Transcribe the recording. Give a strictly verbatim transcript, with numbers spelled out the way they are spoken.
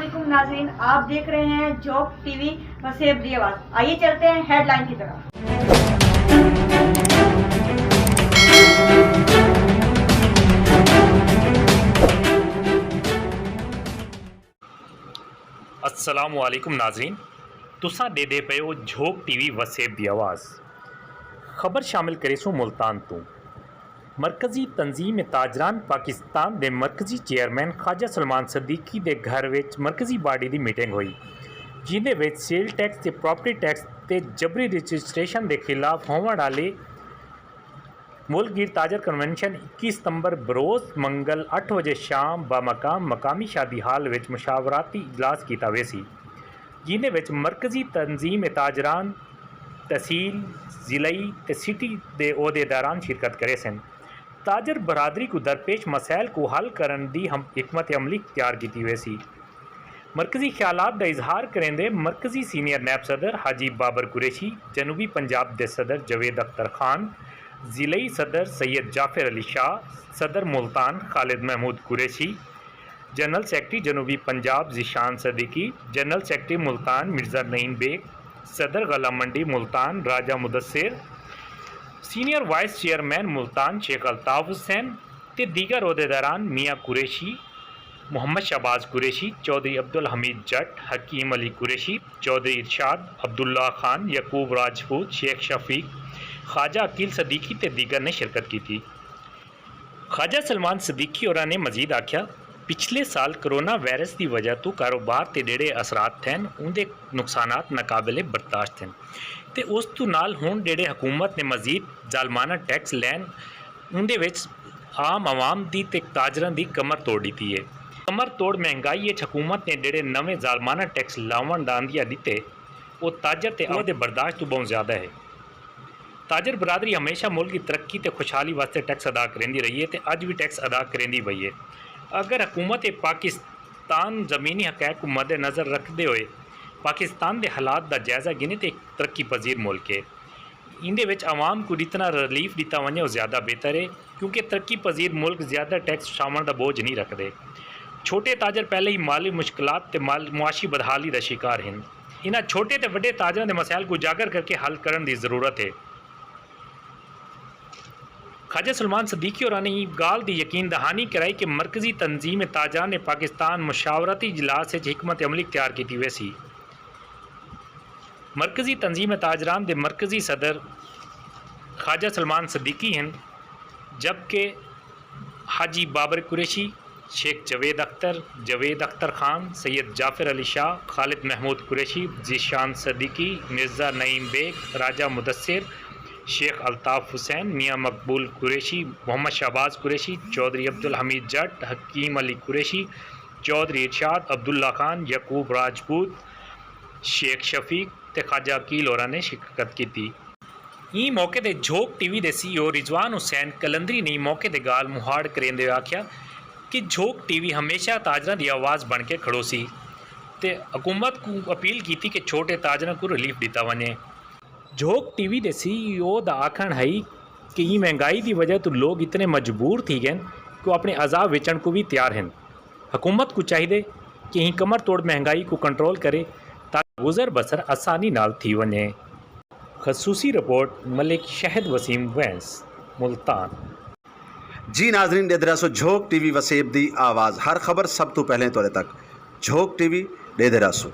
علیکم ناظرین، آپ دیکھ رہے ہیں جھوک ٹی وی وسیب دی آواز۔ آئیے چلتے ہیں ہیڈ لائن کی طرف۔ السلام علیکم ناظرین، تساں ݙیہدے پئے ہو جھوک ٹی وی وسیب دی آواز۔ خبر شامل کریسوں ملتان توں۔ مرکزی تنظیم تاجران پاکستان دے مرکزی چیئرمین خواجہ سلمان صدیقی دے گھر وچ مرکزی باڈی دی میٹنگ ہوئی، جیندے وچ سیل ٹیکس تے پراپرٹی ٹیکس تے جبری رجسٹریشن دے خلاف ہووݨ آلے ملک گیر تاجر کنونشن اکیس ستمبر بروز منگل اٹھ وجے شام بامقام مقامی شادی ہال وچ مشاورتی اجلاس کیتا ویسی، جیندے وچ مرکزی تنظیم تاجران، تحصیل، ضلعی تے سٹی دے عہدیداران شرکت کریسن۔ تاجر برادری کوں درپیش مسائل کوں حل کرݨ دی ہم حکمت عملی تیار کیتی ویسی۔ مرکزی خیالات دا اظہار کریندے مرکزی سینئر نیب صدر حاجی بابر قریشی، جنوبی پنجاب دے صدر جاوید اختر خان، ضلعی صدر سید جعفر علی شاہ، صدر ملتان خالد محمود قریشی، جنرل سیکرٹری جنوبی پنجاب ذیشان صدیقی، جنرل سیکرٹری ملتان مرزا نعیم بیگ، صدر غلہ منڈی Multan Raja Mudassar, senior vice chairman Multan Sheikh Altaf Hussain تے دیگر عہدیداران میاں قریشی، محمد شہباز قریشی، چوہدری عبدالحمید جٹ، حکیم علی قریشی، چوہدری ارشاد، عبداللہ خان، یعقوب راجپوت، شیخ شفیق، خواجہ عقیل صدیقی تے دیگر نے شرکت کیتی۔ خواجہ سلمان صدیقی ہوراں نے مزید آکھیا، پچھلے سال کرونا وائرس دی وجہ توں کاروبار تے جیڑھے اثرات تھئن، اوندے نقصانات ناقابل برداشت ہن تے اس توں نال ہݨ جیڑھے حکومت نے مزید ظالمانہ ٹیکس لین، اوندے وچ عام عوام دی تے تاجراں دی کمر توڑ ݙتی ہے۔ کمر توڑ مہنگائی اچ حکومت نے جیڑھے نویں ظالمانہ ٹیکس لاوݨ دا عندیہ ݙتے، او تاجر تے عوام دے برداشت توں ٻہوں زیادہ ہے۔ تاجر برادری ہمیشہ ملک دی ترقی تے خوشحالی واسطے ٹیکس ادا کریندی رہی ہے تے اڄ وی ٹیکس ادا کریندی پئی ہے۔ اگر حکومت پاکستان زمینی حقائق کوں مد نظر رکھدے ہوئے پاکستان دے حالات دا جائزہ گھنے تے ہک ترقی پذیر ملک ہے۔ ایندے وچ عوام کوں جتنا ریلیف ݙتا ونڄے او زیادہ بہتر ہے، کیونکہ ترقی پذیر ملک زیادہ ٹیکس اچھاوݨ دا بوجھ نہیں رکھدے۔ چھوٹے تاجر پہلے ہی مالی مشکلات تے مال معاشی بدحالی دا شکار ہن۔ انہاں چھوٹے تے وݙے تاجراں دے مسائل کوں اجاگر کر کے حل کرݨ دی ضرورت ہے۔ خواجہ سلمان صدیقی ہوراں نے ایں ڳالھ دی یقین دہانی کرائی کہ مرکزی تنظیم تاجران پاکستان مشاورتی اجلاس اچ حکمت عملی اختیار کیتی ویسی۔ مرکزی تنظیم تاجران دے مرکزی صدر خواجہ سلمان صدیقی ہن، جبکہ حاجی بابر قریشی، شیخ جاوید اختر، جاوید اختر خان، سید جعفر علی شاہ، خالد محمود قریشی، ذیشان صدیقی، مرزا نعیم بیگ، راجہ مدثر، شیخ الطاف حسین، میاں مقبول قریشی، محمد شہباز قریشی، چوہدری عبدالحمید جٹ، حکیم علی قریشی، چوہدری ارشاد، عبداللہ خان، یعقوب راجپوت، شیخ شفیق تے خواجہ عقیل ہوراں نے شرکت کیتی۔ ایں موقع تے جھوک ٹی وی دے سی ای او رضوان حسین قلندری نے ایں موقع تے ڳالھ مہاڑ کریندے ہوئے آکھیا کہ جھوک ٹی وی ہمیشہ تاجراں دی آواز بݨ کے کھڑوسی تے حکومت کوں اپیل کیتی کہ چھوٹے تاجراں کوں ریلیف ݙتا ونڄے۔ جھوک ٹی وی دے سی ای او دا آکھݨ ہئی کہ ایں مہنگائی دی وجہ توں لوک اتنے مجبور تھی ڳئن کہ او اپݨے عذاب وچݨ کوں وی تیار ہن۔ حکومت کوں چاہیدے کہ ایں کمر توڑ مہنگائی کوں کنٹرول کرے تاکہ گزر بسر آسانی نال تھی ونڄے۔ خصوصی رپورٹ ملک شہد وسیم وینس، ملتان۔ جی ناظرین، ݙیہدے رہسو جھوک ٹی وی وسیب دی آواز، ہر خبر سب توں پہلے تہاݙے تک۔ جھوک ٹی وی ݙیہدے رہسو۔